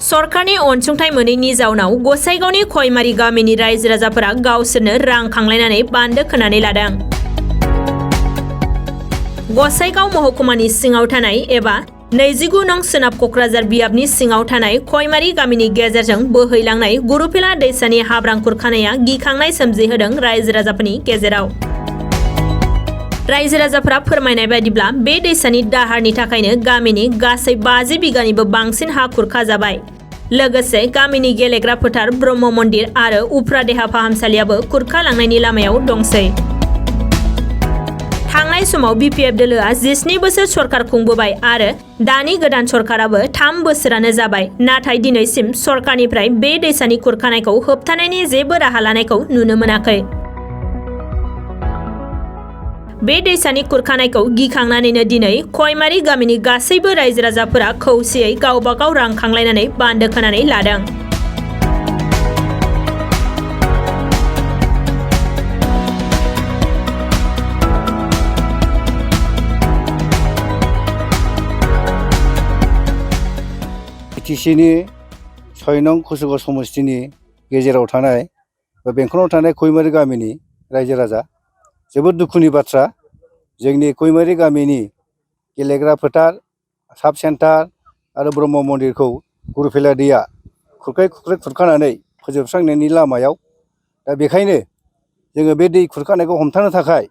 सरकारनि अनसुंथाइ मोनैनि जाउनाव गसाइगावनि खयमारि गामिनि रायजो राजाफोरा गावसोरनो रां खांलायनानै बान्दो खोनानै लादों। गसाइगाव महकुमानि सिङाव थानाय एबा 29 नं सोनाब कक्राझार बियाबनि सिङाव थानाय खयमारि गामिनि गेजेरजों बोहैलांनाय गुरुफिला दैसानि हाब्रां खुरखानाया गिखांनाय सोमजिहोदों रायजो राजाफोरनि गेजेराव। रायजो राजाफोरा फोरमायनाय बायदिब्ला बे दैसानि दाहारनि थाखायनो गामिनि गासै 50 बिगानिबो बांसिन हा खुरखा जाबाय। लोगोसे गामिनि गेलेग्रा फोथार, ब्रह्म मन्दिर आरो उफ्रा देहा फाहामसालियाबो खुरखालांनायनि लामायाव दंसै। थांनाय समाव बिपिएफ दोलोआ 17 बोसोर सरकार खुंबोबाय आरो दानि गोदान सरकाराबो 3 बोसोरानो जाबाय। नाथाय दिनैसिम सरकारनिफ्राय बे दैसानि खुरखानायखौ होबथानायनि जेबो राहा लानायखौ नुनो मोनाखै। बे दैसानि खुरखानायखौ गिखांनानैनो दिनै खयमारि गामिनि गासैबो रायजो राजाफोरा खौसेयै गावबा गाव रां खांलायनानै बान्दो खोनानै लादों। बिटिसिनि 6 नं कुसुगाव समस्तिनि गेजेराव थानाय बेंखनाव थानाय खयमारि गामिनि रायजो राजा जोबोद दुखुनि बाथ्रा। जोंनि खयमारि गामिनि गेलेग्रा फोथार, साब सेन्टार आरो ब्रह्म मन्दिरखौ गुरुफिला दैया खुरखायै खुरखायै खुरखानानै फोजोबस्रांनायनि लामायाव। दा बेखायनो जोङो बे दै खुरखानायखौ हमथानो थाखाय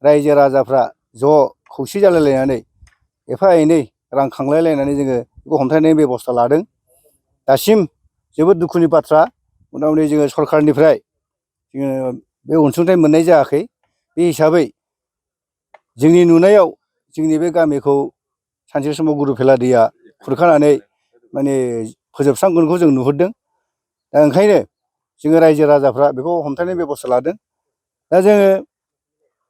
रायजो राजाफ्रा ज' खौसे जालायलायनानै एफा एनै रां खांलायलायनानै जोङो बेखौ हमथानायनि बेबस्था लादों। दासिम जोबोद दुखुनि बाथ्रा, मथा-मथि जोङो सरकारनिफ्राय जोङो बे अनसुंथाइ मोननाय जायाखै। बे हिसाबै जोंनि नुनायाव जोंनि बे गामिखौ सानसे समाव गुरुफिला दैया खुरखानानै माने फोजोबस्रांगोनखौ जों नुहुरदों। दा ओंखायनो जोङो रायजो राजाफ्रा बेखौ हमथानायनि बेबस्था लादों। दा जोङो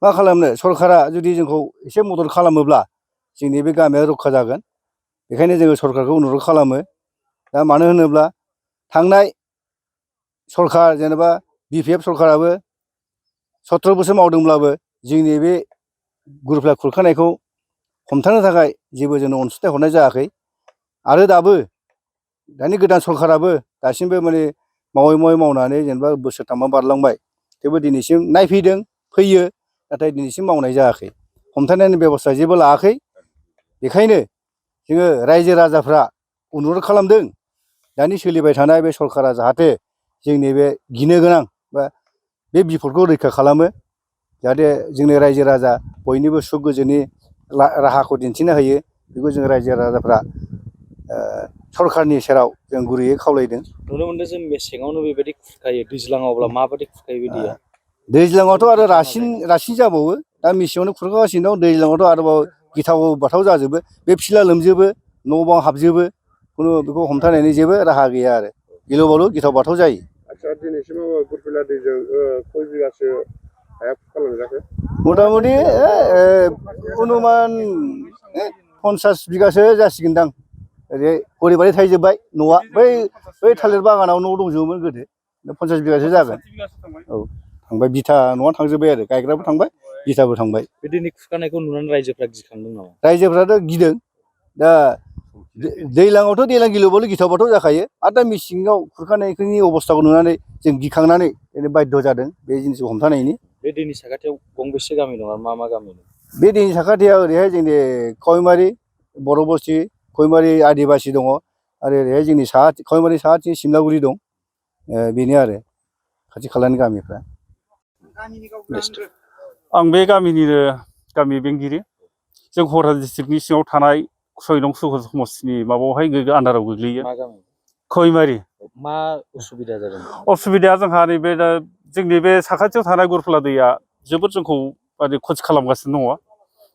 मा खालामनो, सरकारा जुदि जोंखौ एसे मदद खालामोब्ला जोंनि बे गामिया रैखा जागोन। बेखायनो जोङो सरकारखौ अनुरद खालामो। दा मानो होनोब्ला थांनाय सरकार जेनेबा बिपिएफ सरकाराबो 17 बोसोर मावदोंब्लाबो जोंनि बे गुरुफिला खुरखानायखौ हमथानो थाखाय जेबो जोंनो अनसुंथाइ हरनाय जायाखै। आरो दानि गोदान सरकाराबो दासिमबो माने मावै मावनानै जेनेबा बोसोरथामा बारलांबाय, थेवबो दिनैसिम नायफैदों, फैयो, नाथाय दिनैसिम मावनाय जायाखै। हमथानायनि बेबस्था जेबो लायाखै। बेखायनो जोङो रायजो राजाफ्रा अनुरद खालामदों दानि सोलिबाय थानाय बे सरकारा जाहाथे जोंनि बे गिनो गोनां बा बे बिपदखौ रैखा खालामो, जाहाथे जोंनि रायजो राजा बयनिबो सुख गोजोननि राहाखौ दिन्थिनो हायो। बेखौ जों रायजो राजाफ्रा सरकारनि सेराव जों गुरैयै खावलायदों। नुनो मोनदों जों मेसेङावनो बेबायदि खुरखायो, दैज्लाङावब्ला माबायदि खुरखायो बे दैया? दैज्लाङावथ' आरो रासिन जाबावो। दा मेसेङावनो खुरखागासिनो दं। दैज्लाङावथ' आरोबाव गिथाव बाथाव जाजोबो, बे फिला लोमजोबो, न' बां हाबजोबो। खुनु बेखौ हमथानायनि जेबो राहा गैया आरो गिलु बालु गिथाव बाथाव जायो। आदसा दिनैसिमाव गुरुफिला दैजों खय बिगासो हाया खुरखालांजाखो? मथा-मथि अनुमान 50 बिगासो जासिगोनदां। ओरै हरैबारि थाहैजोब्बाय न'आ। बै थालिर बागानाव न' दंजोबोमोन गोदो। 50 बिगासो जागोन। औ थांबाय, बिथा न'आ थांजोब्बाय आरो गायग्राबो थांबाय, बिथाबो थांबाय। बे दैनि खुरखानायखौ नुनानै रायजोफ्रा गिखांदों नामा? रायजोफ्राथ' गिदों। दा दैज्लाङावथ' दैज्लां गिलु बालु गिथाव बाथाव जाखायो। आरो दा मेसेङाव खुरखानायनि अबस्थाखौ नुनानै जों गिखांनानै बाध्य जादों बे जिनिसखौ हमथानायनि। बे दैनि साखाथियाव गंबेसे गामि दं आरो मा गामि दं? बे दैनि साखाथियाव ओरैहाय जोंनि खयमारि बर' बस्ति, खयमारि आदिबासि दङ, आरो ओरैहाय जोंनि खयमारि साहाथिं सिमलागुरि दं। बेनो आरो खाथि खालानि गामिफ्रा। आं बे गामिनिनो गामि बेंगिरि। जों क'क्राझार डिस्ट्रिक्टनि सिङाव थानाय 6 नं कुसुगाव समस्तिनि माबायावहाय आन्दाराव गोग्लैयो। मा गामि? खयमारि। मा उसुबिदा जादों? असुबिदाया जोंहा नैबे दा जोंनि बे साखाथियाव थानाय गुरुफिला दैया जोबोद जोंखौ माने खथि खालामगासिनो दङ।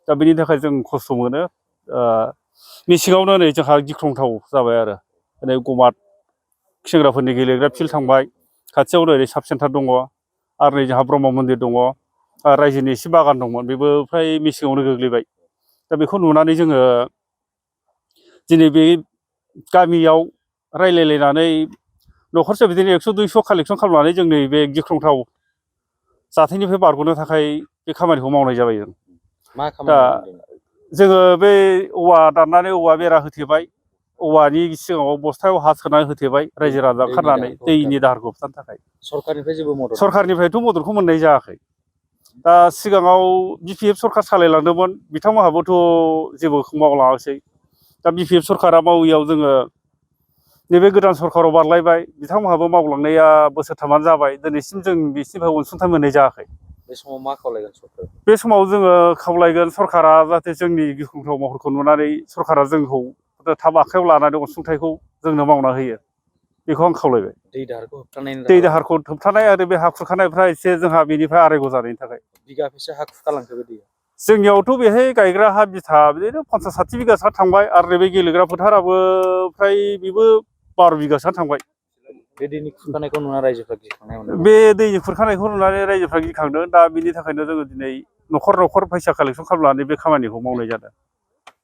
दा बेनि थाखाय जों खस्थ' मोनो। मेसेङावनो नै जोंहा गिख्रंथाव जाबाय आरो माने गमात सेंग्राफोरनि गेलेग्रा फिल्ड थांबाय, खाथियावनो ओरै साब सेन्टार दङ, आरो नै जोंहा ब्रह्म मन्दिर दङ, रायजोनि एसे बागान दंमोन, बेबो फ्राय मेसेङावनो गोग्लैबाय। दा बेखौ नुनानै जोङो दिनै बे गामियाव रायलायलायनानै न'खरसेयाव बिदिनो 100-200 कालेक्सन खालामनानै जों नै बे गिख्रंथाव जाथायनिफ्राय बारग'नो थाखाय बे खामानिखौ मावनाय जाबाय जों। मा दा खामानि मावदों? जोङो बे औवा दाननानै औवा बेरा होथेबाय, औवानि सिगाङाव बस्थायाव हा सोनानै होथेबाय रायजो राजा ओंखारनानै दैनि दाहारखौ होबथानो थाखाय सरकारनिफ्राय जेबो मदद सरकारनिफ्रायथ' मददखौ मोननाय जायाखै दा सिगाङाव BPF सरकार सालायलांदोंमोन बिथांमोनहाबोथ' जेबो मावलाङासै दा BPF सरकारा मावियाव जोङो नैबे गोदान सरकाराव बारलायबाय बिथांमोनहाबो मावलांनाया बोसोरथामानो जाबाय दिनैसिम जों बिसिनिफ्राय अनसुंथाइ मोननाय जायाखै बे समाव मा खावलायगोन सरकार बे समाव जोङो खावलायगोन सरकारा जाहाथे जोंनि गिख्रंथाव महरखौ नुनानै सरकारा जोंखौ थाब आखायाव लानानै अनसुंथाइखौ जोंनो मावना होयो बेखौ आं खावलायबाय दै दाहारखौ होबथानायनि दै दाहारखौ होबथानाय आरो बे हा खुरखानायफ्रा एसे जोंहा बेनिफ्राय आरायग' जानायनि थाखाय बिगाबेसे हा खुरखालांखो बे दैया जोंनियावथ' बेहाय गायग्रा हा बिथा बिदिनो 50-60 बिगासोआ थांबाय आरो नैबे गेलेग्रा फोथाराबो फ्राय बेबो 12 बिगासोआ थांबाय बे दैनि खुरखानायखौ नुना रायजोफ्रा गिखांनाय मोनदों बे दैनि खुरखानायखौ नुनानै रायजोफ्रा गिखांदों दा बिनि थाखायनो जोङो दिनै न'खर न'खर फैसा कालेक्सन खालामनानै बे खामानिखौ मावनाय जादों